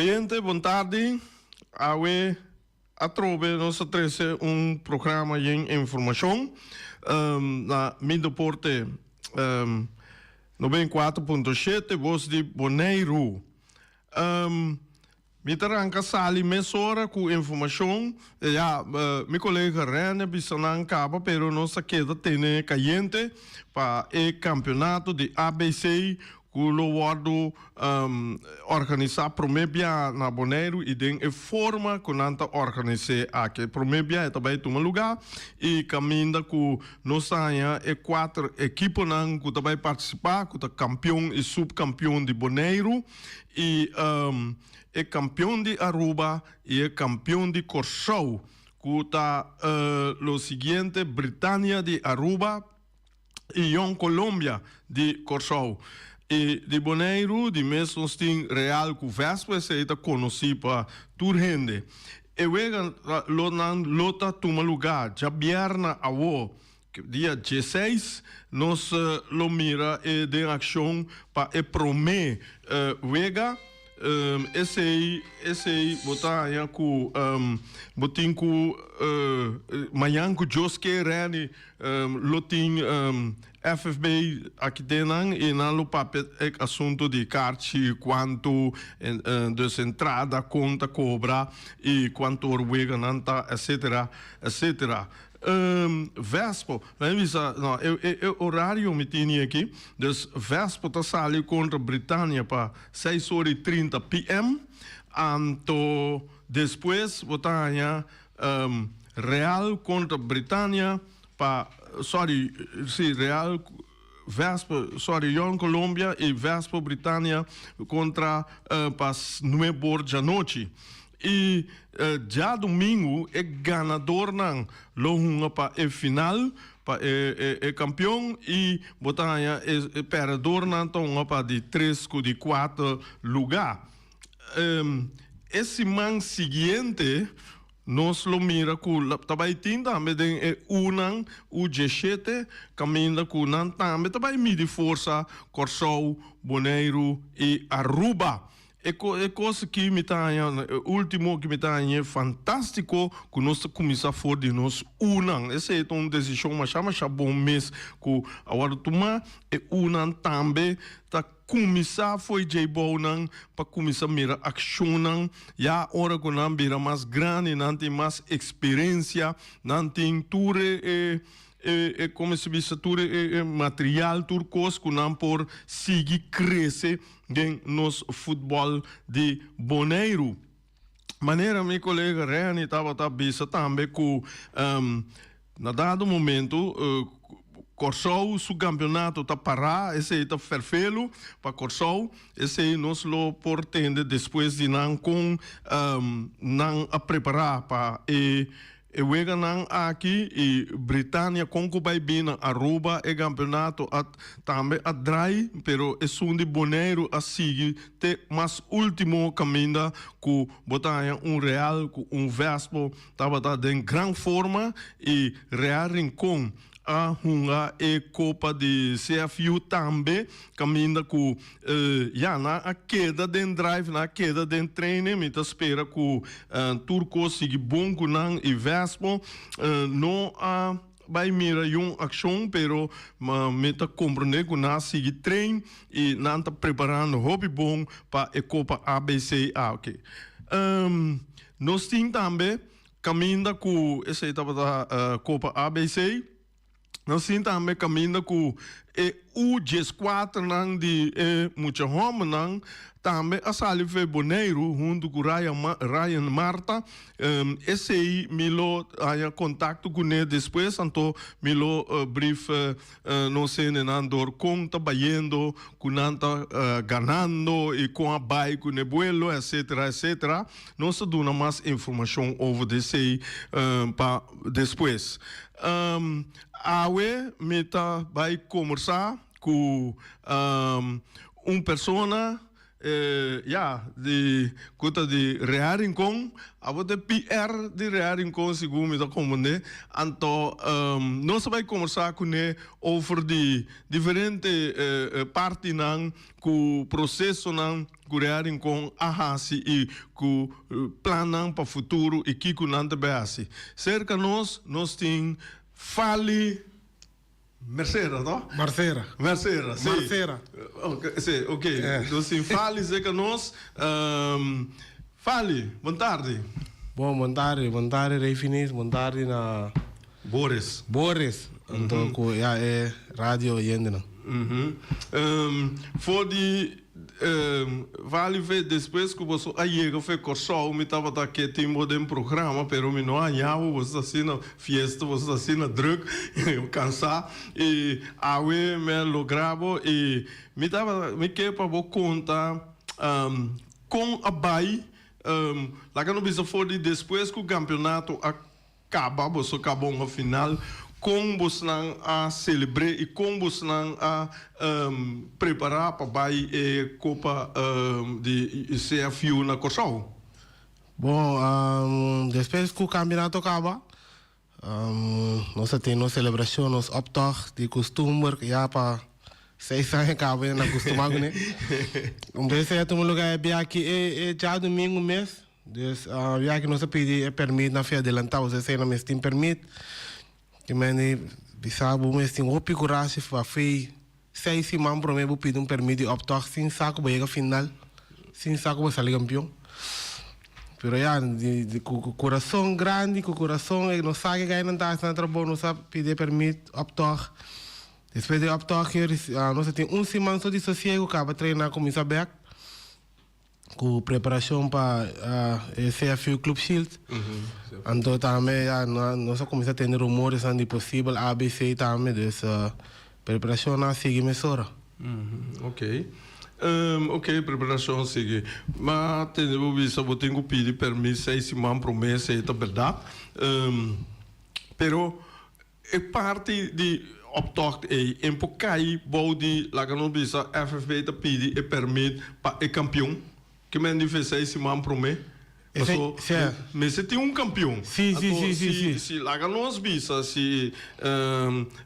Oyente, bon tardi. Awe atrobe nos a trece un programa yen informacion na Mi Deporte 94.7 Voz di Boneiru. Mi ta ranka sali mesora ku informashon. Ya, mi kolega Rene bisa nan kaba, pero nos ta keda tene kayente pa e kampeonato di ABC ku lo wòrdu organisá promé bia na Boneiru i den e forma ku nan ta organis'é aki. Promé bia e ta bai tuma lugá i kaminda ku nos ta haña e kuater ekiponan ku ta bai partisipá ku ta kampion i supkampion di Boneiru. I e kampion di Aruba i e kampion di Kòrsou ku ta lo siguiente, Britania di Aruba i Jong Colombia di Kòrsou. I di Boneiru di mes nos tin Real ku Vespa, esei ta konosí pa tur hende. E wega lo nan lo ta tuma lugá djabièrna awo. Dia dieseis nos lo mira e den akshon pa e promé wega. Esei esei bo ta haña ku bo tin ku mañan ku Dios ke Renny lo tin FFB aki den nan i nan lo papia e asuntu di karchi kuantu dus entrada kon ta kobra i kuantu or wega nan ta etcetera etcetera. Vespo, nan a bisa, no, e e e orario mi tini aki, dus Vespo ta sali kontra Britania pa seis ora i 30 PM, anto despues bo ta haña Real kontra Britania pa, sorry, si, Real, Vespo, sorry, Jong Colombia i Vespo Britania kontra pa nuebe or djanochi. I djadumingu e ganadornan lo hunga pa e final, pa e e kampion i bo ta haña e pèrdedornan ta hunga pa di tres ku di kuater lugá. E siman siguiente nos lo mira ku ta bai tin tambe den e Unan U 17 kaminda ku nan tambe ta bai midi forsa Kòrsou, Boneiru i Aruba. E e kos ki mi ta haña, e ultimo ki mi ta haña fantástiko ku nos ta kuminsá for di nos unan. Esei ta un desishon masha masha bon mes ku a wòrdu tumá. E unan tambe ta kuminsá for dje bounan pa kuminsá mira akshonnan. Ya ora ku nan bira mas grandi nan tin mas eksperensia, nan tin tur e E e como se bisa tur e e material tur cos cu nan por sigui crece den nos futbol di Boneiru. Manera mi colega Renny tabata bisa tambe cu na dado momento Corsou su campeonato ta para, esey ta ferfelu pa Corsou, esey nos lo por tende despues di nan con nan a prepara pa e E weganan aki i Britania kon ku bai bin na Aruba e kampeonato a tambe a drai pero esun di Boneiru a sigui te mas ultimo kaminda ku bo ta haña un Real ku un Vespo tabata den gran forma i Real Rincon a hunga e kopa di CFU tambe kaminda ku ya nan a keda den drive nan a keda den training mi ta spera ku tur kos sigui bon ku nan i Vespo no a bai mira yun akshon pero mi ta komprende ku nan a sigui train i nan ta preparando hopi bon pa e kopa ABC aki. Nos tin tambe Caminda cu esey tabata Copa ABC. Nos tin tambe caminda cu e U 14 nan di e mucha hombernan tambe a sali fe Boneiru hunto cu Ryan Marta. Esey mi lo haña contacto cune despues anto mi lo brief Nos hendenan dor kon ta bayendo, ku nan ta ganando i kon a bai ku ne buelo etcetera etcetera. Nos ta duna mas informashon over di esei pa despues. Awe mi ta bai kombersá ku un persona. Ya, di ku ta di Real Rincon, abo ta e PR di Real Rincon segun mi ta komprendé. Anto nos a bai kombersá kuné over di diferente partinan ku prosesonan ku Real Rincon a hasi i ku plannan pa futuro i kiko nan ta bai hasi. Serka nos, nos tin Fali. Mercera, no? Marcera. Mercera, si. Marcera. Ok, si, ok. Nos tin Fali cerca nos. Fali, bon tardi. Bon, bon tardi. Bon tardi, Rey Finis. Bon tardi na... Boris. Boris. Anto cu ya e radio oyentenan. For di Vali fe despues ku boso a yega fe Kòrsou mi tabata ke tin bo den programa pero mi no a haña bo, boso ta asina fiesta, boso ta asina drùk, kansá i awe mi a logra bo i mi tabata mi ke pa bo konta kon a bai laga no bisa for di despues ku kampionato a Kaba boso kaba un final, kon bosnan a selebr'é i kon bosnan a prepará pa bai e Kopa di CFU na Kòrsou? Bon, despues ku kampionato kaba, nos a tin nos selebrashon, nos optocht di kustumber ya pa. Seis aña kaba ya na kustumá kuné. Un bes a tuma lugá e biaha e e djadumingu mes. Dus biaha nos a pidi e pèrmit nan fi adelantá pasobra esei nan mes tin pèrmit. Ki mende bisa bo mes tin hopi kurashi pa fi seis siman promé bo pidi un pèrmit di òptòg sin sa ku bo yega final, sin sa ku bo sali kampion. Pero ya, di ku kurason grandi, ku kurason nos sa ke gainan ta hasi nan trabou, nos a pidi e pèrmit òptòg. Despues di optocht nos a tin un siman so di sosiego kaba traina kuminsá bèk ku preparashon pa e CFU Club Shield. Anto tambe ya nos a kuminsá tende rumoresnan di posibel ABC tambe dus preparashonnan a sigui mesora. Ok ok preparashon a sigui. Ma tende bo bisa bo tin ku pidi permis seis siman promé esei ta bèrdat pero E parti di optocht ei en por kai bou di, laga nos bisa, FFB ta pidi e permit pa e kampion. Ke men di fe seis siman promé. Paso mester tin un kampion. Anto si laga nos bisa si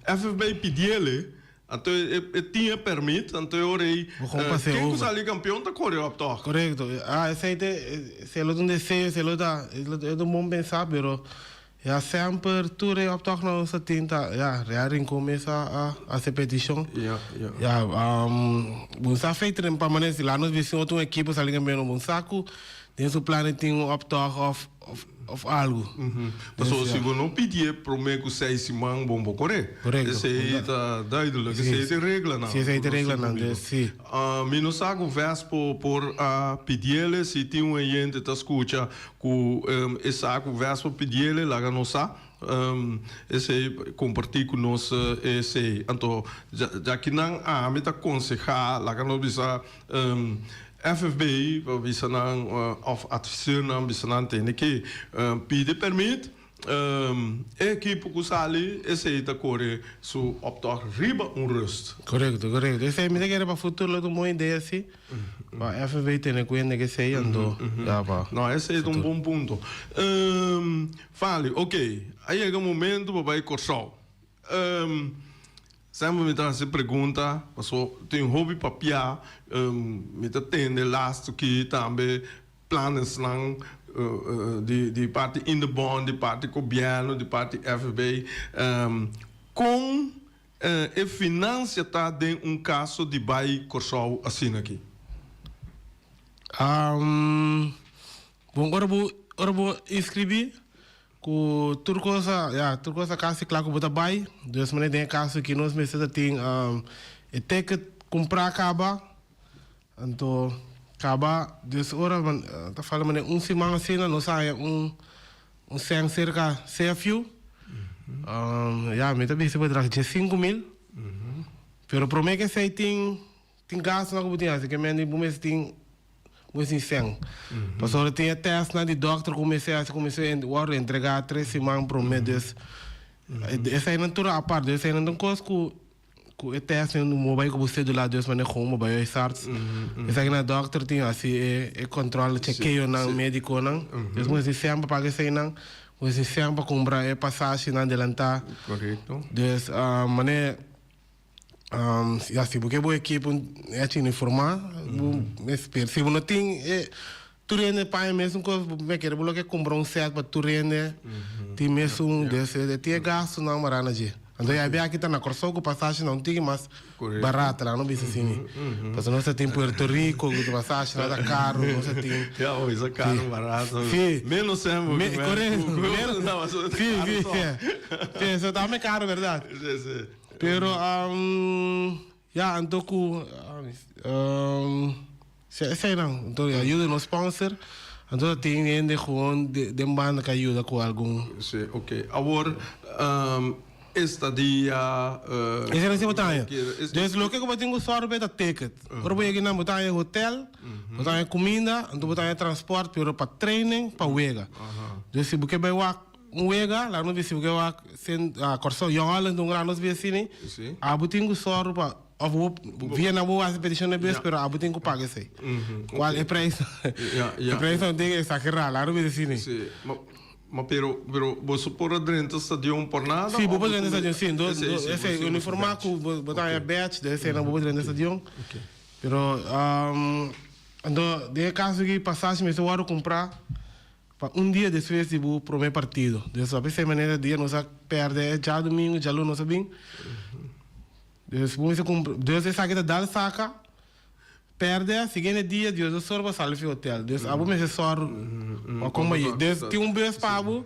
FFB pidiele, anto e tin e permit, anto e ora ei ken ku sali kampion ta kore optocht. Korekto. Esei ta esei lo ta un deseo, esei lo ta un bon pensá, pero Ya semper tur e optochtnan nos a tin ta ya Real Rincon mes a a hasi e peticion. Ya, ya. Ya bon sa feita den pa manera si laat nos bisti otro un ekipo sali campeon no bon sa cu den su plan e tin un optocht of of of algo. Pasobra si bo no pidi e prome cu seis siman bon bo core. Correcto. Esey ta duidelijk, esey ta e reglanan. Si esey ta e reglanan, dus si. Mi no sa cu Vespo por a pidiele, si tin un oyente ta scucha Ku e sa ku Vespa pidiele laga nos sa esei kompartí ku nos esei. Anto djakinan ami ta konsehá laga nos bisa FFB pa bisa nan òf adviseurnan bisa nan tene ke pidi pèrmit. E ekipo ku sali esei ta kore su optocht riba un rust. Korekto, korekto. Esei mi ta kere pa futuro lo ta un bon idea si. Pa FFB tene kuenta ku esei anto ya pa. No, esei ta un bon punto. Fali, ok, a yega momento pa bai Kòrsou. Semper mi ta hasi pregunta, paso tin hopi papia, mi ta tende lastu ki tambe Planesnan di parti Indebon, di parti gobièrnu, di parti FB. Kon e finansia ta den un kaso di bai Kòrsou asina aki? Bon, ora bo ora bo inskribí ku tur kos a ya tur kos a kasi kla ku bo ta bai. Dus manera den e kaso aki nos mester ta tin e ticket kumprá kaba. Anto kaba dus ora ta falta manera un siman asina nos a haña un un sèn serka CFU. Ya mi ta bisa por traha dje sinku mil. Pero promé ke esei tin tin gastunan ku bo tin hasi ke mende bo mester tin bo mester tin sèn. Pasobra tin e tèstnan di dòkter ku mester hasi ku mester wòrdu entregá tres siman promé dus eseinan tur apart eseinan ta un kos ku Ku e test nan bo bai ku bo cedula dus manera gewoon bo bai huisarts. Esaki na dokter tin hasi e e control chekeonan mediconan. Dus bo mester semper paga eseinan. Bo mester semper cumpra e pasashinan adelanta. Correcto. Dus manera ya si bo ke bo ekipo hechi uniforma bo mester si bo no tin e tur hende paña mesun cos bo me kere bo lo ke cumpra un set pa tur hende tin mesun dus e tin e gastonan mara na dje. Anto ya bia aki ta na Kòrsou ku pasashinan un tiki mas barato la no bisa asina pasobra nos ta tin Puerto Rico ku pasashinan ta karo nos ta tin Ya hoy sa karo barato Si menos semper ku korekto menos si si si eso ta me karo berdad Si si pero ya anto ku Si eseinan, anto e ayuda no sponsor, anto ta tin hende gewoon den banda ka yuda ku algun. Si, ok. Awor, estadia. Esei si bo ta haña. Dus loke ku bo tin ku sòru pa e ta ticket. Ora bo yega einan bo ta haña hotel, bo ta haña kuminda, anto bo ta haña transport, pero pa training, pa wega. Dus si bo ke bai wak un wega, laga nos bisa si bo ke wak Kòrsou, Jong Holland un gran nos bisa asina, abo tin ku sòru pa. Of bo via nan bo hasi peticion na bes pero abo tin cu paga esey. Cual e prijs e prijs nan tin exagera laga no bisa asina. Si, ma Ma pero pero boso por a drenta stadion por nada? Sí, bo por drenta stadion, sí. Do, do, esei uniformá ku bo bo ta haña badge, de esei nan bo por drenta stadion. Pero anto den e kaso aki pasashi mester wòrdu kumprá pa un dia despues di bo promé partido. Dus a pesei manera dia nos a pèrdè djadumingu, djaluna nos a bin. Dus bo mester kumpra, dus esaki ta dal saka. Perde, siguiente dia Dios a sor pa sali fi hotel. Dus abo mester sor pa kon bai. Dus tin un bus pa abo,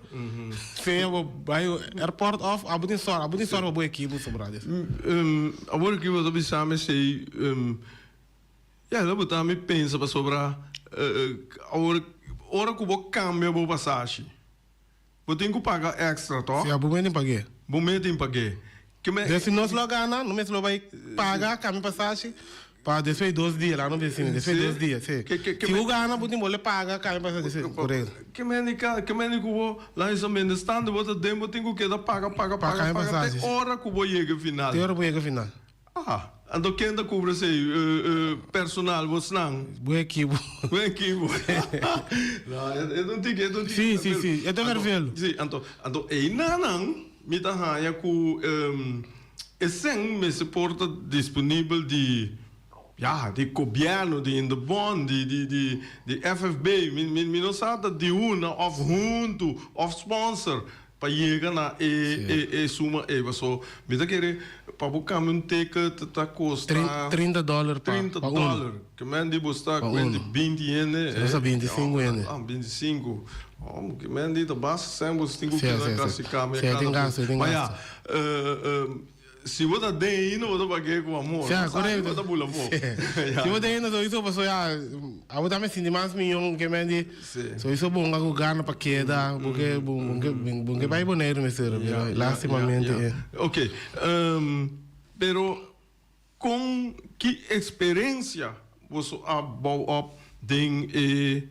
sea bo bai airport of abo tin sor, abo tin sor pa bo ekipo sobra. Dus. Awor aki bo ta bisa mi esey, ya lo bo ta mi pensa pasobra awor ora ku bo kambia bo pasashi. Bo tin ku paga extra toh? Si, abo mes tin pag'é. Bo mes tin pag'é. Ke me. Si nos lo gana, no mes lo bai paga kambia pasashi pa despues di dos dia, laga no bisa asina, despues di dos dia, si. Si bo gana, bo tin bole paga kambia pasashi despues, korekto. Ke men di ka, ke men di ku bo laga miendestanto bo ta den bo tin ku keda paga, paga, paga, paga te ora ku bo yega final. Te ora bo yega final. Ah, anto ken ta kubra esei personal bosnan? Bo ekipo. Bo ekipo. No, e ta un tiki, e ta un tiki. Si, si, si, e ta vervelu. Si, anto, anto einanan mi ta haña ku e sen mester por ta disponibel di, ya, di gobièrnu, di Indebon, di, di, di, di FFB. Mi, mi, mi no sa ta di una òf huntu òf sponsor. Pa yega na e e suma ei paso mi ta kere pa bo kambia un ticket ta kosta 30 dollar pa 30 dollar ke men di bo sta kuenti 20 hende Nos ta 25 hende. Ah 25 oh ke men di ta basta sèn bo tin ku keda kasi kambia kada bes ma ya Si bo ta den ainda bo ta pagu'é ku amor. Si, korekto. Bo ta bula afó. Si bo den ainda souiso paso ya abo tambe sinti mas miyon ke men di souiso bo hunga ku gana pa keda bo ke bo ke bo ke bai Boneiru mester pero lastimamente e. Ok pero kon ki eksperensia boso a bou op den e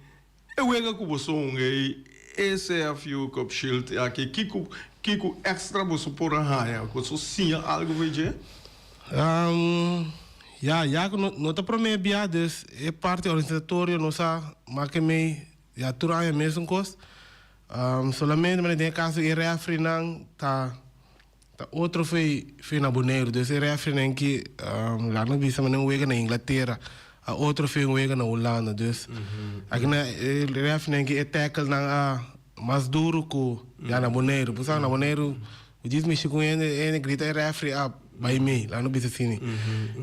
E wega ku boso hunga ei, e CFU Cup Shield aki, kiko kiko extra boso por a haña? Boso siña algu for dje? Ya, ya ku no no ta promé bia, dus e parti organisatorio nos a make mei ya tur aña mesun kos. Solamente manera den e kaso e refrinan ta Ta otro fe fe na Boneiru. Dus e refrinan ki laat nos bisa manera un wega na Inglatera, a otro fe un wega na Hulanda. Dus aki na e refrinan ki e tackle nan a mas duru ku ya na Boneiru. Bo sa na Boneiru bo djis mishi ku un hende, e hende grita e refri a bai mei, laat nos bisa asina.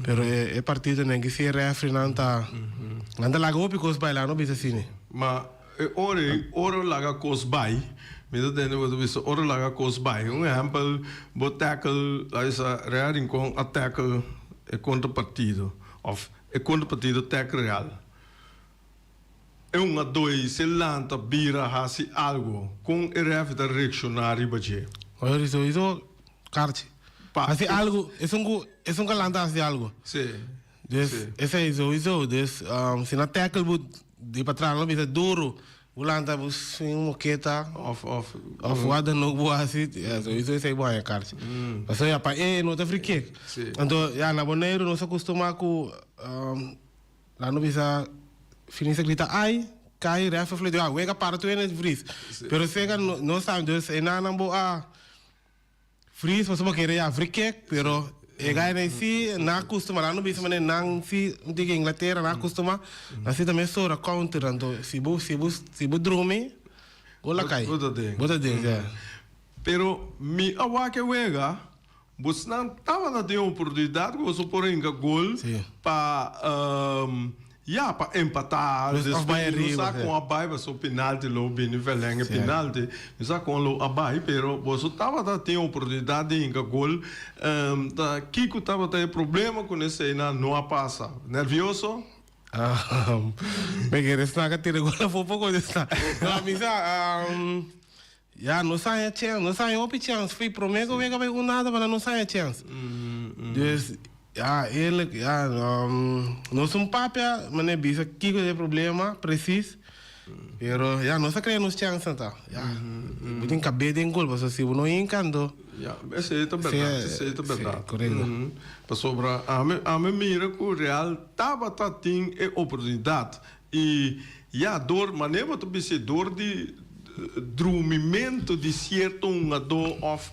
Pero e partidonan ki si e refrinan ta nan ta laga hopi kos bai, laat nos bisa asina. Ma E ora ei, ora laga kos bai, mi ta tende bo ta bisa ora laga kos bai. Un ehèmpel, bo tackle, laga bisa Real Rincon a tackle e kontrapartido òf e kontrapartido tackle Real. E un a doi se lanta bira hasi algo, kon e rèfi ta reakshoná riba dje? Oye, sowieso karchi. Hasi algo, esun ku esun ku a lanta hasi algo. Sí. Dus esei sowieso. Dus si nan tackle bo di patras nan bisa duro, bo lanta bo swing un moketa Of of of wat dan ook bo hasi, ya sowieso esei bo haña karchi. Pasobra ya pa e no ta free kick. Anto ya na Boneiru nos a kustumá ku nan lo bisa finista grita ai, kai, ref a fluit, ya wega para tur hende vries. Pero sega no sa, dus e nan bo a Fris pasobra bo kere ya frikek pero e gainan si nan a kustuma nan no bisa manera nan si un tiki Inglatera nan a kustuma nan si ta mesora counter anto si bo si bo si bo drumi gol a kai Bo ta den. bo ta den ya. Pero mi a wak e wega bosnan tabata tin oportunidat ku boso por hinka gol pa Ya, pa empatá. Pues of bai Despues mi no ariba, sa sí. kon a bai, pasobra penalti lo bini verleng e Sí. penalti. Mi sa kon lo a bai, pero boso tabata tin oportunidat di hinka gol. Ta kiko tabata e problema ku eseinan no a pasa? Nervioso? Mi kere snaka tira gol afó poko di sta. No, mi sa, ya, nos a haña chèns, nos a haña hopi chèns. Fi promé ku wega bai un nada, pero nos a haña chèns. Dus, Ya, eerlijk, ya, nos un papia, manera bisa kiko ta e problema precies, pero ya, nos a crea nos chance ta, ya, bo tin cabé den gol, pasobra si bo no hinca anto. Ya, esey ta berdad, esey ta berdad. Si, corecto. Pasobra ami, ami mira cu Real tabata tin e oportunidad y ya, door, manera bo ta bisa, door di. Drumimento di sierto hungadó òf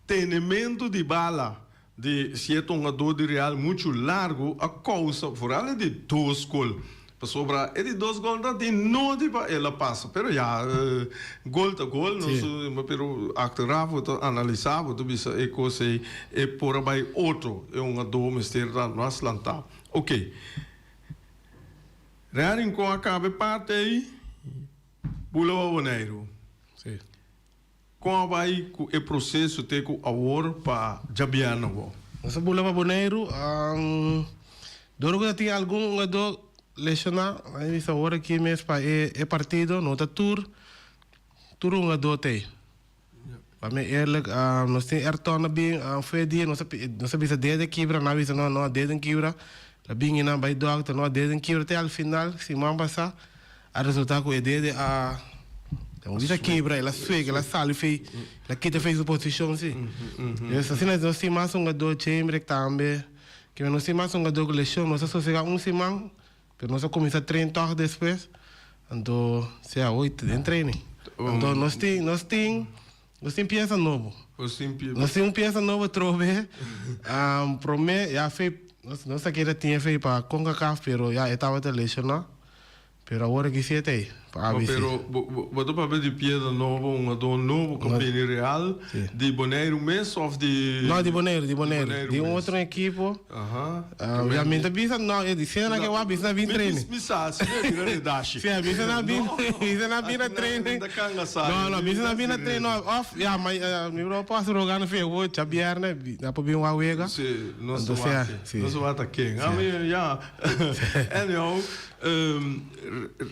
tenementu di bala di sierto hungadó di Real muchu largu a kousa foral e di dos gol. Pasobra e di dos gol ta tin nodi pa el a pasa. Pero ya, gol ta gol, nos pero achteraf bo ta analisá, bo ta bisa e kos ei e por a bai otro, e hungadó mester ta mas lantá. Oké. Real Rincon a kaba e parte ei. Bula pa Boneiru. Sí. Kon a bai ku e proseso te ku awor pa djabièrnè bo? Nos a bula pa Boneiru. Dor ku ta tin algun hungadó leshoná, a bisa awor aki mes pa e partido no ta tur tur hungadó t'ei. Pa mi eerlijk, nos tin Ayrton a bin fue dia, nos a nos a bisa dede kibra, nan a bisa no, no a dede kibra, la bin y nan bay dokter, no a dede kibra, te al final siman pasa a resulta cu e dede a, no bisa kibra, el a suek, el a sali fey, el a kita fey su posicion si. Dus asina nos tin mas hungador, Chambrick tambe, kiba nos tin mas hungador cu lesion, nos a sosega un siman, Pero nos a cuminsa train toch despues, anto sea hoy den training. Anto nos tin, nos tin, nos tin pieza nobo. Nos tin pie. Nos tin un pieza nobo trobe. Um, prome, ya fe, nos, nos a kere tin fe pa CONCACAF, pero ya e tabata lesiona. Pero awor aki si e ta ei, pa Oh, ABC. pero bo, bo, bo ta papia di pieza nobo, un hungador nobo ku No. bini Real, Si. di Boneiru mes of di. No, di Boneiru, di Boneiru. Boneiru Di un mes. otro ekipo. Aha. Ah, ya mi ta bisa no, e di sena na ke wak bisa na bin training. Mi sa, si mi bira de dashi. Si, bisa na bin, bisa na bin na training. Ta kanga sa. No, no, bisa na bin na training, no, of, ya, ma, mi bro pas roga na fe, wo, cha bierne, na po bin wak wega. Si, nos Anto, wak, si. nos wak ta ken. A mi, ya. Anyhow,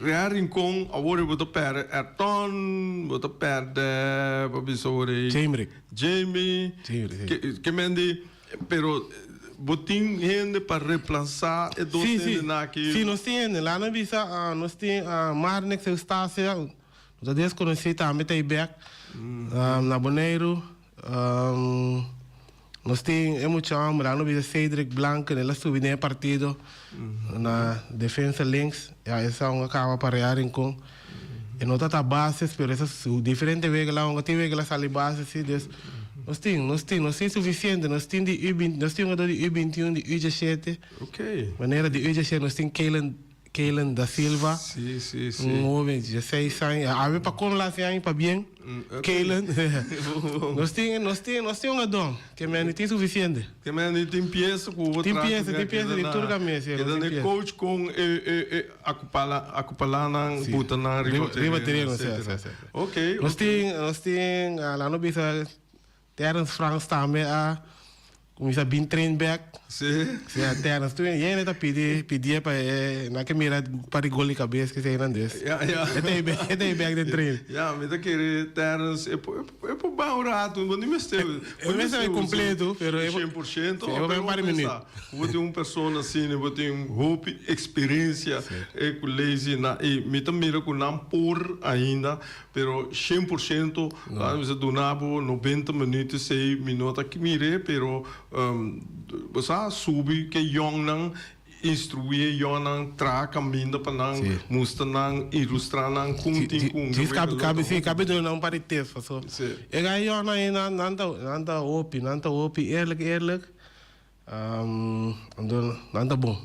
Real Rincon, awor bo ta perde Ayrton, bo ta perde, bo bisa awor ei. Jamie. Jamie. Jamie, si. Ke men di. Pero bo tin hende pa replansa e dos Sí, sí. hendenan aki? Sí, nos tin hende. Laat nos bisa, nos tin Marnix Eustacia, nos ta deskonosí tambe ta ei bèk na Boneiru. Nos tin e mucha hòmber, laat nos bisa Cedric Blanken, el a subi den e partido na defensa links. Ya, esa un a kaba pa Real Rincon. E no ta ta bases, pero esa su diferente wega la hunga, tin wega la sali base si, dus nos tin, nos tin, nos tin suficiente, nos tin di U binti, nos tin hungador di U bintiun, di U diesshete, Ok. manera di U diesshete nos tin Kaylen, Kaylen da Silva, Si, si, si. un hoben di diesseis aña, awe pa kon laatste aña pabien, Ok. Kaylen, nos tin, nos tin, nos tin hungador, ke men tin suficiente. Te men di tin pieza ku bo Tin traha pieza, tin pieza di tur kaminda, si, Keda nos tin ne pieza. coach kon e e e akupala akupala nan Si. buta nan riba Riba riba tereno tereno, si, etcetera. si, si, si. Ok, Nos ok. tin nos tin laat nos bisa Terence Frans tambe a kuminsá bin train bek. Si. Si, a Terence tur yende ta pidi pidié pa e nan ke mira par di gol di kabes ke eseinan dus. Ya, ya. E ta ei bek e ta ei bek den train. Ya, mi ta kere Terence e por E por baha un rato, bo ni mester. E mester bai completo, pero e 100%, Sí, e por bai un par di minuut. Bo tin un persona asina, bo tin hopi experiencia e cu Lazy na y mi ta mira cu nan por ainda, pero 100% laat mi bisa duna bo 90 minuut esey mi no ta mire, pero bo sa subi ke yongnan Instruí e yonan, traha kaminda pa nan, Sí. mustra nan, ilustrá nan kon tin ku un Sí, wega kabe, lo kabe, ta sí, hopi. kabe duna nan un par di tips paso. Sí. E gai yonan ei nan, nan ta, nan ta hopi, nan ta hopi eerlijk, eerlijk. Anto nan ta bon.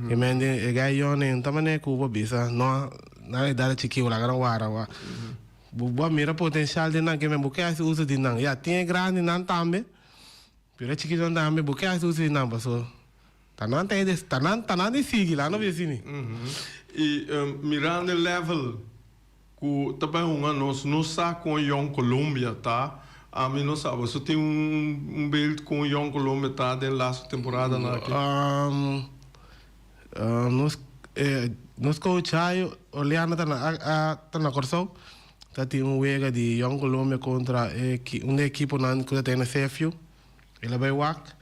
E mente e gai yonan ei no ta manera ku bo bisa no, nan edad a chikí, bo laga nan wara, wa. Bo, bo a mira potensial den nan, ke men bo ke hasi uso di nan. Ya, tin e grandinan tambe, pero e chikitonan tambe bo ke hasi uso di nan paso. Ta nan ta e des, ta nan, ta nan di sigui, la no bia sini. I mirando e level ku ta bai hunga nos no sa kon Jong Colombia ta, ami no sa, boso tin un beeld kon Jong Colombia ta den laatste temporadanan aki? Nos nos coach Hayo Orleano ta na a ta na Kòrsou, ta tin un wega di Jong Colombia kontra e un di e ekiponan ku ta tene CFU, el a bai wak.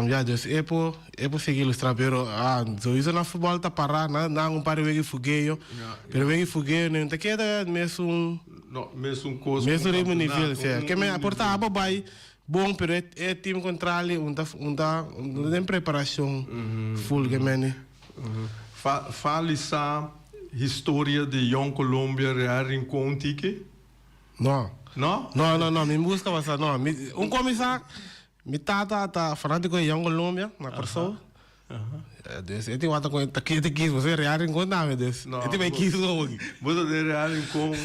Ya dus e por e por sigui ilustra pero ah souiso na futbol ta para nan nan un par di wega di fugueo pero wega di fugueo no ta keda mesun No mesun kos mesun ritmo nivel sea ke men por ta abo bai bon pero e e team kontrali un ta un ta un ta den preparashon full ke men Fa falisa. historia di Jong Colombia, Real Rincon tiki? No. No? No, no, no, mi busca basa, no. Mi, un comisa, mi tata ta fanático di Jong Colombia na Kòrsou. Dus e tin wata ku ta kete kis, bo Real Rincon tambe, dus No, e tin bai bo kis como aki. Bo ta den Real Rincon,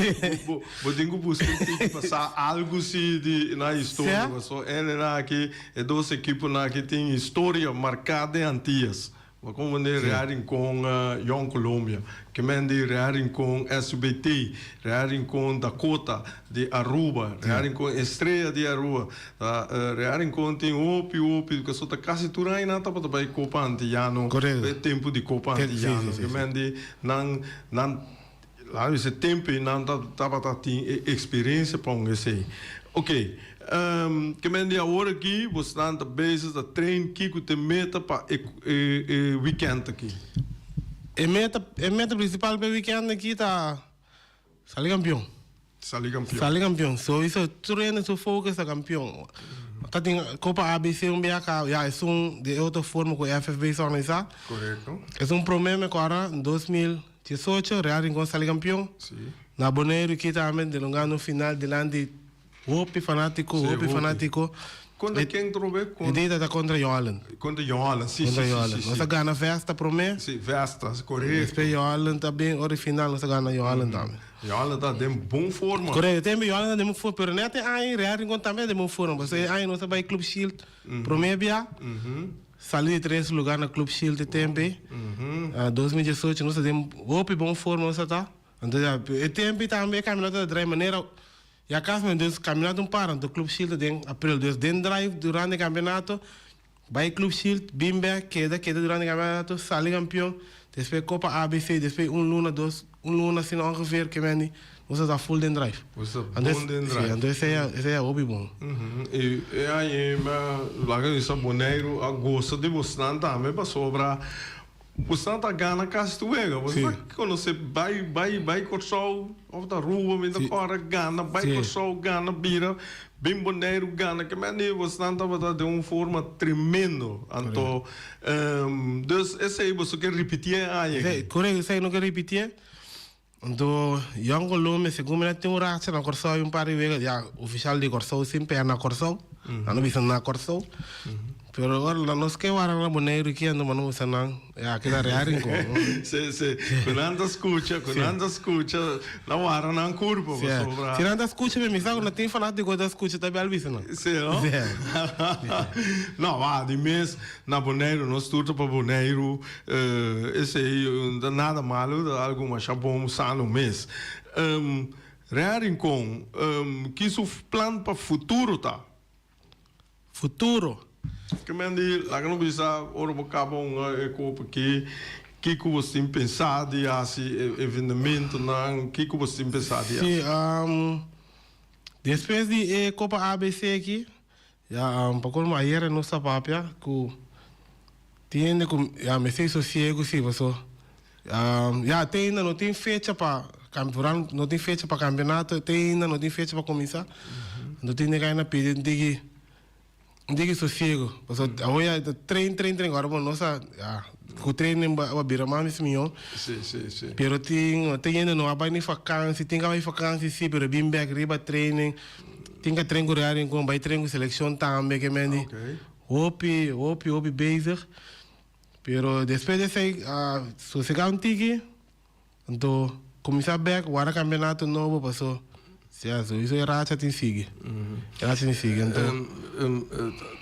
bo, bo tin ku buska un tiki pa sa algu si di nan historia, Sea? paso ene aki, e dos ekiponan aki tin historia marká den Antias. Bo comprende Real Rincon Jong Colombia, ke men di Real Rincon SUBT, Real Rincon Dakota di Aruba, Real Rincon Estrella di Aruba. Ta Real Rincon tin hopi hopi, pasobra ta kasi tur aña nan tabata bai Copa Antillano, e tempu di Copa Antillano. Ke men di nan nan Laat bisa tempo ei nan ta tabata tin e experiencia pa un esei. Ok, ke men di awor aki bosnan ta bezig ta train kiko ta e meta pa e e weekend aki? E meta e meta principal pa e weekend aki ta sali campeon. Sali campeon. Sali campeon. Sowiso tur hende su focus ta campeon. Ta tin Copa ABC un bia ka ya esun di e otro forma ku FFB sa organisa. Correcto. Esun prome me kora 2000. 18, Real Rincon sali kampion. Na Boneiru ki tambe den un gana un final dilanti hopi fanatiko, hopi fanatiko. Kontra ken trobe? E dia ta kontra Jong Holland. Kontra Jong Holland, si, si, si, si. Nos a gana Vesta prome. Si, Vesta, korekto. Despues Jong Holland ta bin ora e final nos a gana Jong Holland tambe. Jong Holland ta den bon forma. Korekto, e tempo Jong Holland ta den bon forma, pero net e aña Real Rincon tambe ta den bon forma, pasobra e aña nos a bai Club Shield prome bia. Sali di tres lugar na Club Shield e temp ei. 2018 nos ta den hopi bon forma nos ta ta. Anto ya e temp ei tambe e caminato ta draai manera ya cas men dus caminato un para anto Club Shield ta den april dus den drive durante e campeonato bai Club Shield bin bek keda keda durante e campeonato sali campeon despues Copa ABC despues un luna dos un luna asina ongeveer ke men di nos ta ta full den drive. Nos ta bon den drive. Si, anto esei a esei a hopi bon. I e aña ei mi a laga bisa Boneiru a gosa di bosnan tambe pasobra bosnan ta gana kasi tur wega. Bo ta konosé bai bai bai Kòrsou òf ta Aruba mi ta kòrda gana bai Kòrsou gana bira bin Boneiru gana ke men di bosnan tabata den un forma tremendo. Anto dus esei boso ke ripitié e aña aki. Korekto esei no ke ripitié. Anto Jong Colombia segun mi na tin un racha na Kòrsou i un par di wega ya ofishal di Kòrsou sin pèr na Kòrsou nan no bisa na Kòrsou pero ora nan nos ke wara na Boneiru ki anto nan bisa nan ya aki ta Real Rincon. Si si ku nan ta skucha ku nan ta skucha nan wara nan kurpa pasobra. Si nan ta skucha mi sa ku no tin fanatiko ta skucha ta bel bisa nan. Si no? No wak di mes na Boneiru nos tur ta pa Boneiru. Esei no ta nada malu, ta algu masha bon, sano mes. Real Rincon, ki su plan pa futuro ta? Futuro? Ke men di, laga no bisa ora bo kaba un e kopa aki, kiko bo tin pensa di hasi, evenementonan, kiko bo tin pensa di hasi? Si, despues di e Kopa ABC aki, Ya, pa colmo ayer nos ta papia cu tin hende cu ya mester sosiego si paso ya te ainda no tin fecha pa vooral no tin fecha pa campeonato te ainda no tin fecha pa cuminsa anto tin hende na pidi un tiki un tiki sosiego paso awor ya ta train train train awor bo nos a ya cu training a bira mas mes miyo pero tin tin hende no a bay ni vakantie tin cu a bay vakantie si pero bin bek riba training. Tin ka tren ku Real Rincon, bai tren ku selekshon tambe ke men di hopi, hopi, hopi bezig. Pero despues di esei a sosegá un tiki, anto kuminsá bèk wara kampeonato nobo paso ya souiso e racha tin sigui, e racha tin sigui anto.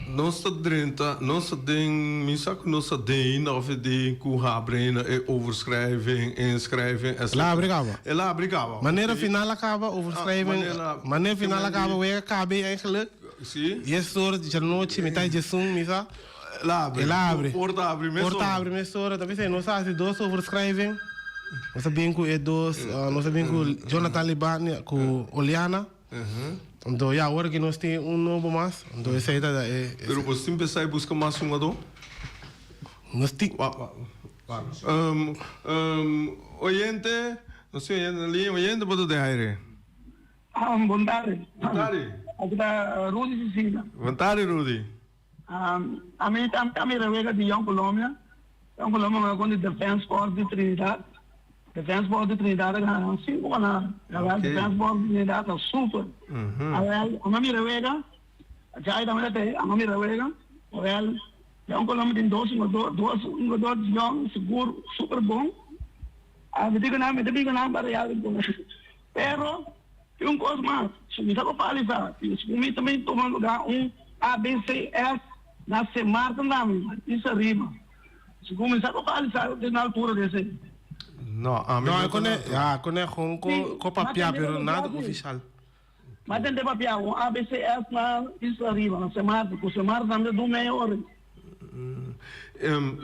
Nos ta drenta, nos ta den, mi sa ku nos ta den ainda of e den ku habri ainda e overschrijving, inschrijving etcetera. El a habri kaba. El a habri kaba. Manera final a kaba overschrijving, manera final a kaba wega kabe eigenlijk. Si. Dies ora djanochi, mitad di diesun mi sa. El a habri. El a habri. Porta habri mesora. Porta habri mesora. Ta bisa nos a hasi dos overschrijving. Nos a bin ku e dos, nos a bin ku Jonathan Libania ku Oliana. Anto ya awor ki nos tin un nobo mas, anto esei ta e. Pero bo tin pensa e buska mas hungadó? Nos tin. Oyente, nos tin oyente na liña. Oyente bo ta den aire. Bon tardi. Bon tardi. Aki ta Rudy Cecilia. Bon tardi Rudy. Ami ta mira wega di Jong Colombia. Jong Colombia wega kontra Defense Force di Trinidad. Defense Force di Trinidad a gana nan 5 pa nada. Awel Defense Force di Trinidad ta super. Awel amo a mira wega, Jai tambe ta tei, amo a mira wega. Awel Jong Colombia tin dos hungador, dos hungador jong sigur super bon. A mi di ku nan, mi ta bin ku nan pa Real Rincon. Pero tin un kos mas, si mi sa ku Pali sa, si mi ta bin tuma lugar un ABCS na Sint Maarten tambe, is ariba. Si kuminsá ku palisá te na altura di esei. No, ami No, no e kone, ta. ya, kone gewoon ko, Sí, ko m'a papia, tende pero papia nada sí. ofishal. M'a tende papia un ABCS na Isla Riba, na Sint Maarten, ku Sint Maarten tambe ta un meia ora. Em,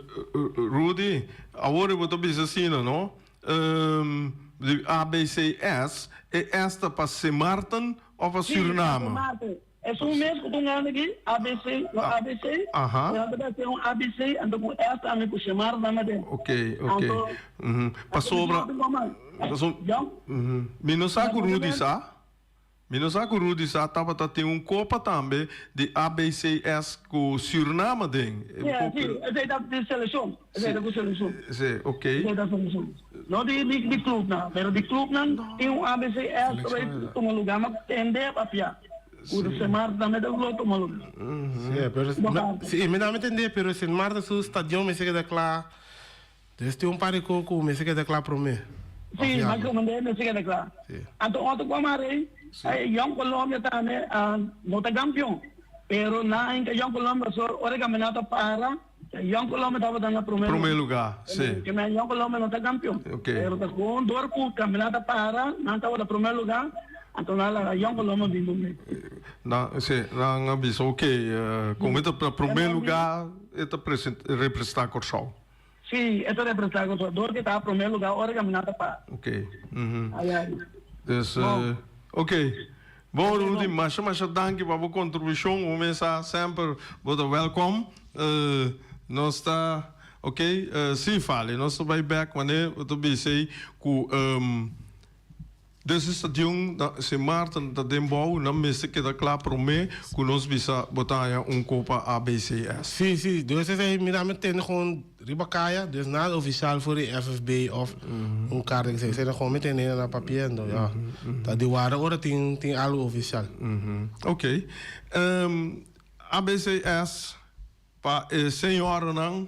Rudy, awor bo ta bisa asina, no? Em, di ABCS, e S ta pa Sint Maarten of pa Sí, pa Sint Suriname? Maarten. Esun mes ku ta un hende aki, ABC, no ABC, Aha. e hende ta hasi un ABC, anto ku S tambe ku Shemar tambe aden. Ok, ok. Anto, Mhm. anto mi Pasobra, no tin mas. paso, Ya? mhm. Mi no sa ku Rudy sa, mi no sa ku Rudy sa tabata tin un kopa tambe di ABCS ku Suriname aden. Sí, sí, esei ta di seleshon, esei ta ku seleshon. Sí, ok. Esei ta seleshon. No di di clubnan, pero di clubnan tin un ABCS ta bay tuma lugar, ma tende papia cu Sint Maarten tambe ta lo tuma lugar. Sí, pero sí, mi tambe tende, pero Sint Maarten su stadion mester keda cla. Dus tin un par di cos cu mester keda cla prome. Sí, mas como mester keda cla. Anto otro cu a mara ey, Jong Colombia tambe no ta campeon, pero nan a hinca Jong Colombia so ora e campeonato a para. Jong Colombia tabata na prome Prome lugar, si. Ke men Jong Colombia no ta campeon. Ok. Pero ta con dor cu campeonato a para, nan tabata prome lugar, anto nan laga Jong Colombia bin prome. Nan, si, nan a bisa ok, como e ta na prome lugar, e ta representa Corsou. Si, e ta representa Corsou. Dor cu e ta prome lugar ora campeonato a para. Ok, mhm. Ay, ay. Dus, Bon. ok. Bon Rudy, masha masha danki pa bo kontribushon. Bo mes sa semper bo ta wèlkòm. Nos ta ok, si Fali, nos ta bai bèk wanneer bo ta bisa ei ku des e stadion na Sint Maarten ta den bou, nan mester keda kla promé ku nos bisa bo ta haña un kopa ABCS. Si, si, dus esei mi ta tende gewoon Riba kaya, dus nada ofisial for di FFB of un karta ki esei. Gewoon mi tene na papiendo, ya. Ta di warda ora tin tin algo ofisial. Ok. ABCS pa e señoranan,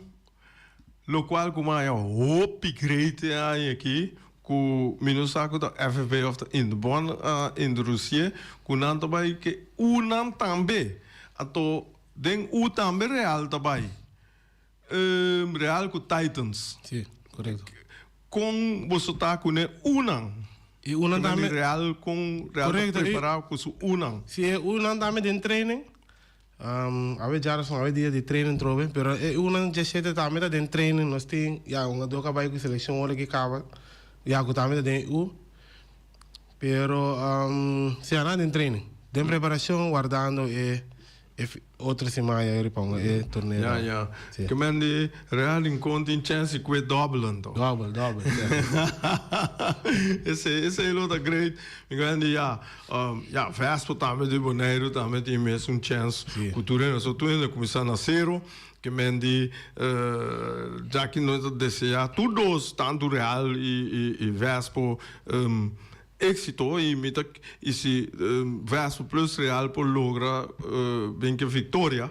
lokual ku maya hopi great e aña aki, ku mi no sa ku ta FFB of ta Indebon a introdusié, ku nan ta bai ke unan tambe. Anto den u tambe Real ta bai. Real ku Titans. Sí, korekto. Kon boso ta ku ne unan? E unan tambe. Real kon Real ta prepará ku su unan? Sí, e unan tambe den training. Awe djarason, awe dia di training trobe, pero e unan djeshete tambe ta den training. Nos tin ya un hungadó ku a bai ku selekshon ora ki kaba, ya ku tambe ta den e u. Pero sí, nan den training, den preparashon wardando e. E otro siman ya eri pa un e torneo. Ya, ya. Sí. Ke men di Real Rincon tin chance di kue dobbel anto. Dobbel, dobbel, sí. Esei, esei lo ta great. Mi ke men di ya, ya Vespo tambe di Boneiru tambe tin mesun chance Sí. ku tur hende. So tur hende kuminsá na sero. Ke men di ya ki nos ta desea tur dos, tantu Real i i Vespo, Éxito y mi ta y si Vespo plus Real por logra bin ke victoria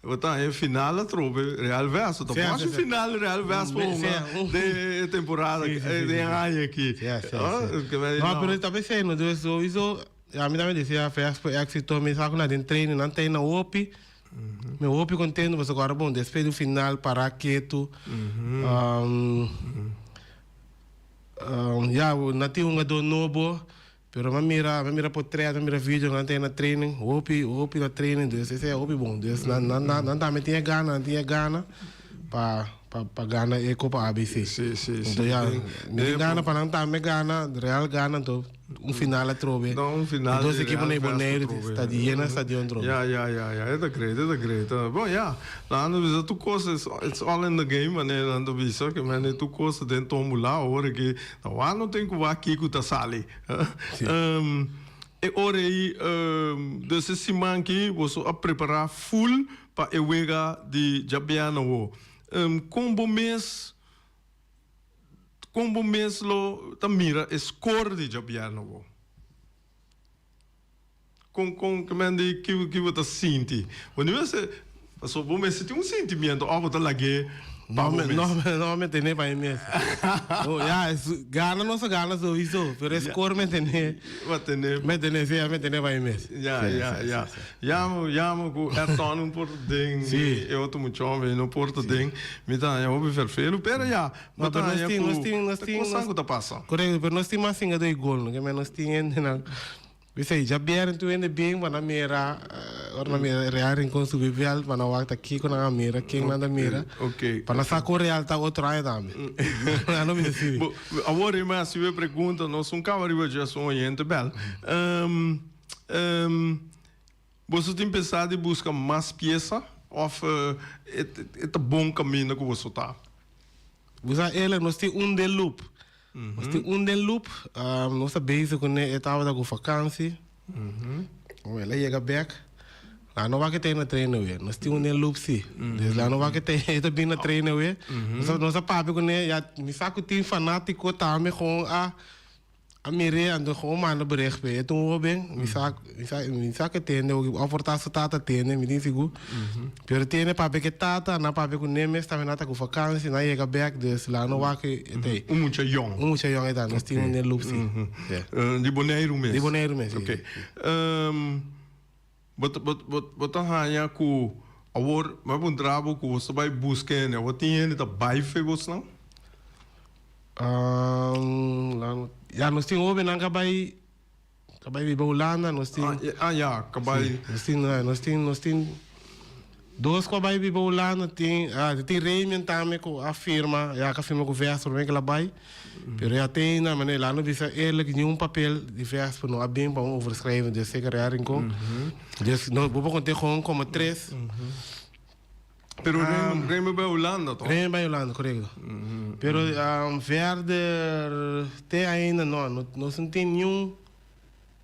bo ta e final atrobe Real Vespo ta por haci final Real Vespo hunga den e temporada den e aña aki. No pero ta pesey no dus souiso ami ta deseá Vespo éxito mi sa ku nan den training nan traina hopi mi hopi contento pasobra ku ora bon despues di un final para ketu. Ya, nan tin hungadó nobo, pero mi a mira, mi a mira potret, mi a mira video, nan ta na training, hopi, hopi na training, dus esei a hopi bon. Dus nan, nan, nan, nan tambe tin e gana, nan tin e gana pa, pa, pa gana e Copa ABC. Sí, sí, sí. Enton ya, mi tin gana pa nan tambe gana, Real gana, anto un final atrobe. No, un final E dos di ekipo Real na e Vespo Boneiru, atrobe. sta di yena stadion atrobe. Ya, ya, ya, ya, e ta great, e ta great. Bon, ya, nan ta bisa tur kos, it's all in the game, manera nan ta bisa, ke mende tur kos ta den tombula, awor aki, ta wak no tin ku wak kiko ta sali. Sí. E ora ei, dus e siman aki boso a prepará full pa e wega di djabièrnè awo. Kon bo mes. Kon bo mes lo ta mira e score di djabièrnè bo? Kon kon ke men di ki ki bo ta sinti? Bo no mester pasobra bo mester tin un sentimiento òf bo ta lag'é pa bo mes? No no mi tene pa mi mes. Oh ya gana nos a gana souiso pero e score mi tene. Bo tene. Mi tene si mi tene pa mi mes. Ya ya ya. Yama yama ku Erton no por ta den e otro mucha homber no por ta den mi ta haña hopi ferfelu pero ya bo ta haña ku ta kosan ku ta pasa. Korekto pero nos tin mas singa doi gol no ke men nos tin hendenan. P'esei, djabièrnè tur hende bin pa nan mira, ora nan mira Real Rincon subi vèlt pa nan wak ta kiko nan a mira, ken nan ta mira, pa nan sa kon Real ta otro aña tambe. Nan no bisa sibi. Bo, awor mi a hasi e pregunta, nos un kaba riba dje su oyente bèl. Boso tin pensá di buska mas piesa òf e ta bon kaminda ku boso ta? Bo sa Ela, nos tin un den loop. Nos tin un den loop, nos ta bezig kuné, e tabata ku vakansi. El a yega bèk. La no wak e ta na train awe. Nos tin un den loop si. Dus la no wak e ta e ta bin na train awe. Nos a papia kuné, ya mi sa ku tin fanátiko tambe kon a A mir'é, anto gewoon manda bericht p'e. E ta un hoben, mi sa, mi sa, mi sa ku e tende hopi, òf por ta su tata tende, mi tin sigur. Pero tende papia ku e tata, nan papia ku ne mes tambe nan ta ku vakansi, nan yega bèk, dus laga no wak e ta ei. Un mucha yòn. Un mucha yòn e ta, nos tin un den loop si. Di Boneiru mes? Di Boneiru mes, si. Oké. Bo ta, bo, bo, bo ta haña ku awor, mi a puntra bo ku bo ta bai buska hende, awor tin hende ta bai fe bosnan? Ya, nos tin hobennan ka bai, ka bai biba Hulanda, nos tin. Ah, ya, ka bai. Si, nos tin, nos tin, nos tin dos ku a bai biba Hulanda, tin, ah, tin Remian tambe ku a firma, ya ka firma ku Vesper prome ku el a bai. Pero ya te ainda, manera el a no bisa eerlijk, ni un papel di Vesper no a bin pa un overschrijving, dus zeker Real Rincon. Dus no, bo por konté gewoon komo tres. Pero Remy bai Hulanda toch? Remy bai Hulanda, korekto. Pero verder te ainda no, nos no tin niun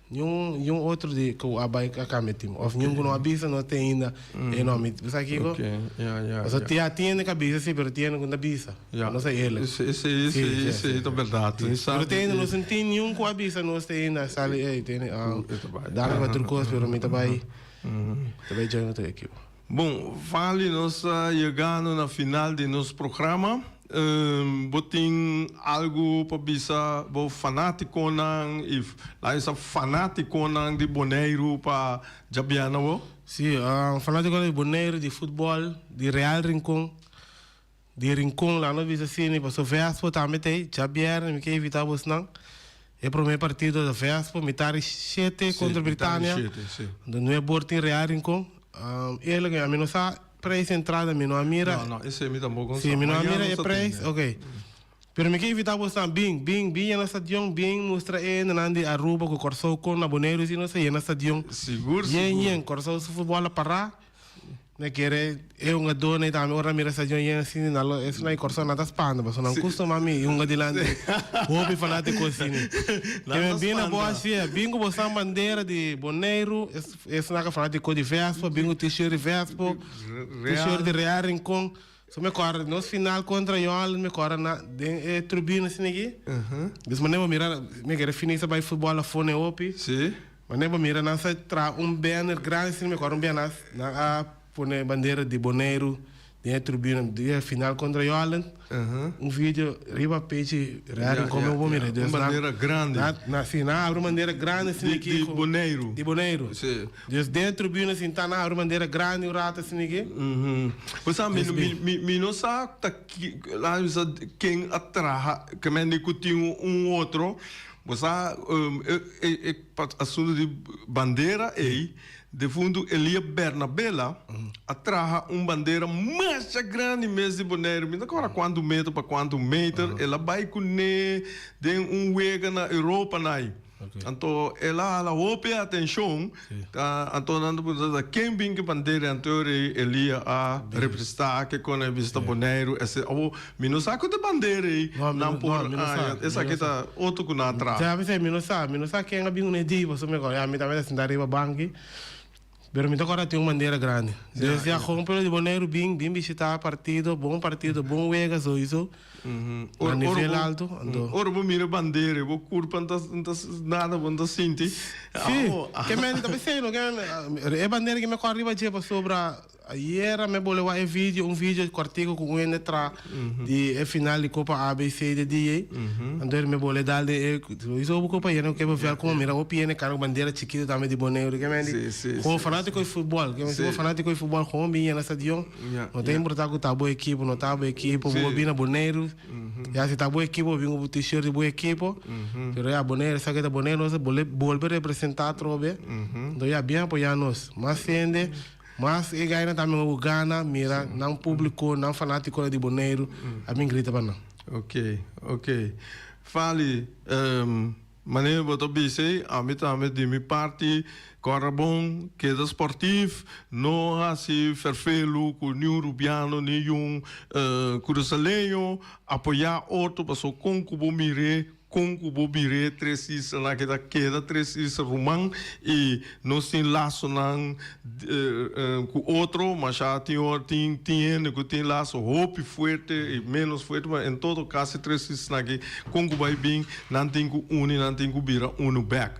niun niun otro di ku a bai a kambia tim. Of niun ku no a bisa nos te ainda e no. Mi bo sa kiko? Oké, ya, ya, Pasobra ya. Tin hende ku a bisa si, pero tin hende ku no ta bisa. Ya. No sa eerlijk. Esei, esei, Si, esei ta bèrdat. Pero te ainda nos no tin niun ku a bisa nos te ainda sali ey tene danki pa tur kos pero mi ta bai ta bai join otro ekipo. Bon, Vali, nos ta yegando na final di nos programa. Bo tin algu pa bisa bo fanátikonan i laat bisa fanátikonan di Boneiru pa djabièrnè bo? Sí, fanátikonan di Boneiru, di futbòl, di Real Rincon, di Rincon, laat nos bisa asina, pasobra Vespo tambe ta ei, djabièrnè mi ke invitá bosnan. E promé partido ta Vespo, mitar di shete kontra Britania. Anto nuebe bor tin Real Rincon. Eerlijk, ami no sa prijs entrada, mi no a mira. No, no, esei mi tampoco no sa. Si, mi no a mira e prijs, ok. Pero mi ke invita bosnan, bin, bin, bin yena stadion, bin mustra e hendenan di Aruba ku Kòrsou kon na Boneiru si nos ta yena stadion. Sigur, sigur. Yen, yen, Kòrsou su futbòl a pará. Mi a kere e hungadónan tambe ora mira stadion yen asina nan lo esnan di Kòrsou nan ta spanta pasobra nan kustuma mi hunga dilanti hopi fanátiko asina. Nan ta Bin na bo spanta. hasié, bin ku bo san bandera di Boneiru, esnan ka fanátiko di Vespo, bin ku t-shirt di Vespo, t-shirt di Real Rincon. So mi kòrda nos final kontra Yolen mi kòrda na den e tribuna asina aki. Dus manera bo mira mi kere finisa bai futbòl afó na e hopi. Manera bo mira nan sa traha un banner grandi asina mi kòrda un bia nan a pone bandera di Boneiru den e tribuna di e final kontra Yolen. Un video riba pechi Real Rincon mi bo mira. Un bandera grandi. Si nan a abri un bandera grandi asina aki. Di Boneiru. Di Boneiru. Dus den e tribuna sinta nan a abri un bandera grandi un rato asina aki. Bo sa mi mi mi no sa ta ki laat mi bisa ken a traha ke mende ku tin un otro bo sa e e asuntu di bandera ei defuntu Elia Bernabela a traha un bandera masha grandi mes di Boneiru mi no ta kòrda kuantu meter pa kuantu meter el a bai kuné den un wega na Europa nai. Anto el a hala hopi atencion, anto nan ta puntra ta ken bin ki bandera, anto rey Elia a representa ke kon e bista Boneiru, ese awo mi no sa ku ta bandera ei nan por haña, esaki ta otro ku nan a traha. Mi no sa, mi no sa ken a bin un e di, pasobra mi a mi tabata sinta riba banki. Pero mi ta kòrda tin un bandera grandi. Dus ya gewoon pueblo di Boneiru bin, bin bishitá partido, bon partido, bon wega soiso. Na nivel alto, anto. Ora bo mira bandera, bo kurpa no ta, no ta nada bo no ta sinti. Sí, ke men ta pesei no, ke men, e bandera ke mi a kòrda riba dje pasobra Ayera mi a bole wak e video, un video kòrtiku ku un hende tra di e final di Kopa ABC de dia ei. Anto mi a bole dal den e, sowieso bo kopa yena ku kebe vèl komo mira hopi hende kara ku bandera chikitu tambe di Boneiru. Ke men di, komo fanátiko di futbòl, ke men si bo fanátiko di futbòl komo bin yena stadion, no ta importá ku ta bo ekipo, no ta bo ekipo, bo bin na Boneiru, ya si ta bo ekipo bo bin ku bo t-shirt di bo ekipo, pero ya Boneiru esaki ta Boneiru, nos a bolbe representá atrobe, anto ya bin apoyá nos, mas hende. Mas e gainan ta mihó ku gana mira nan públiko, nan fanátikonan di Boneiru a bin grita pa nan. Ok, ok. Fali, manera bo ta bisa ei, ami tambe di mi parti kòrda bon, keda sportief, no hasi ferfelu ku niun rubiano ni yun kurasaleño, apoyá otro pasobra kon ku bo mir'é Kon ku bo bir'é tres islanan aki ta keda tres isla ruman i nos tin lasonan ku otro, masha tin ora tin tin hende ku tin laso hopi fuerte i ménos fuerte, ma en todo kaso e tres islanan aki kon ku bai bin nan tin ku uni, nan tin ku bira unu bèk.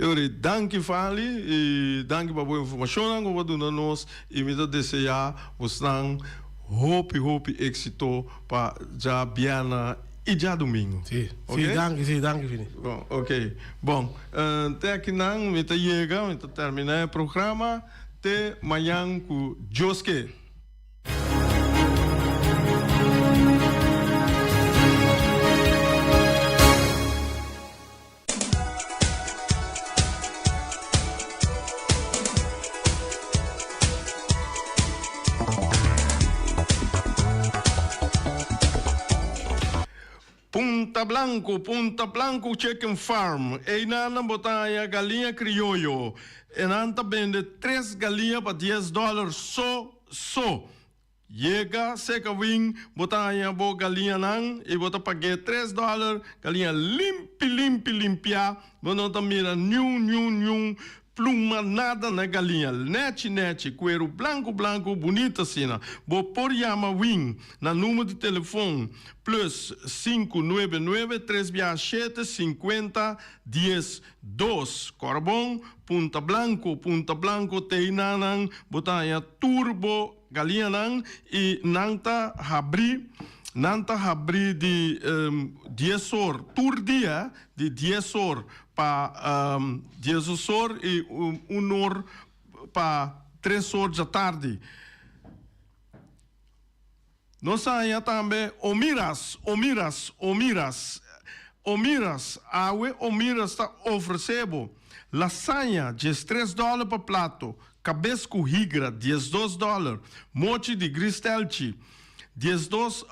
E ora ei danki Fali i danki pa bo informashonnan ku bo a duna nos i mi ta deseá bosnan hopi hopi éksito pa djabièrnè i djadumingu. Sí, sí, danki, sí, danki Fini. Bon, ok. Bon, te akinan mi ta yega, mi ta terminá e programa. Te mañan ku Dios ke. Punta Blanco, Punta Blanco Chicken Farm, einan nan bo ta haña galiña krioyo. Enan ta bende tres galiña pa dies dòler so so. Yega seka win, bo ta haña bo galiñanan i bo ta pag'é tres dòler, galiña limpi limpi limpiá, bo no ta mira niun niun niun pluma nada na e galiña, nèchi nèchi, kueru blanku blanku, bunita asina. Bo por yama win na numero di telefon plus sinku nuebe nuebe tres bia shete sinkuenta dies dos. Kòrda bon, Punta Blanku, Punta Blanku te einanan bo ta haña tur bo Galiñanan i nan ta habrí, nan ta habrí di dies or tur dia, di dies or pa diesdos or i un or pa tres or djatardi. Nos a haña tambe Omiras, Omiras, Omiras, Omiras, awe Omiras ta ofresé bo lasaña diestres dòler pa plato, kabes ku higra 12 dòler, mochi di gristelchi 12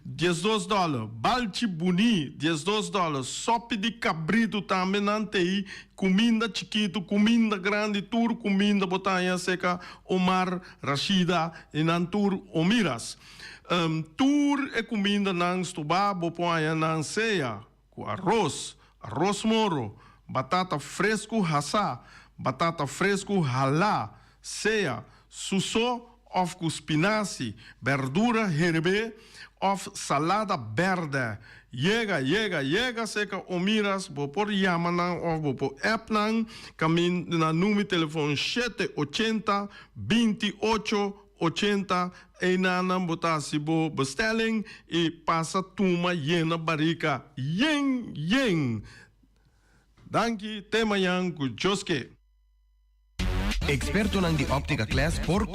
12 dòler, balchi buní 12 dòler, sòpi di kabritu tambe nan tei, kuminda chikitu, kuminda grandi, tur kuminda bo ta haña seka Omar Rashida i nan tur Omiras. Tur e kumindanan stobá bo por haña nan sea ku aros, aros moro, batata fresku hasá, batata fresku halá, sea su so òf ku spinasi, bèrdura herbé òf salada bèrdè. Yega, yega, yega serka Omiras, bo por yama nan òf bo por app nan kamin na numero telefòn shete ochenta, binti ocho, ochenta, einan nan bo ta hasi bo bestelling i pasa tuma yena barika yen yen. Danki, te mañan ku Dios ke. Expertonan di Optica Class por.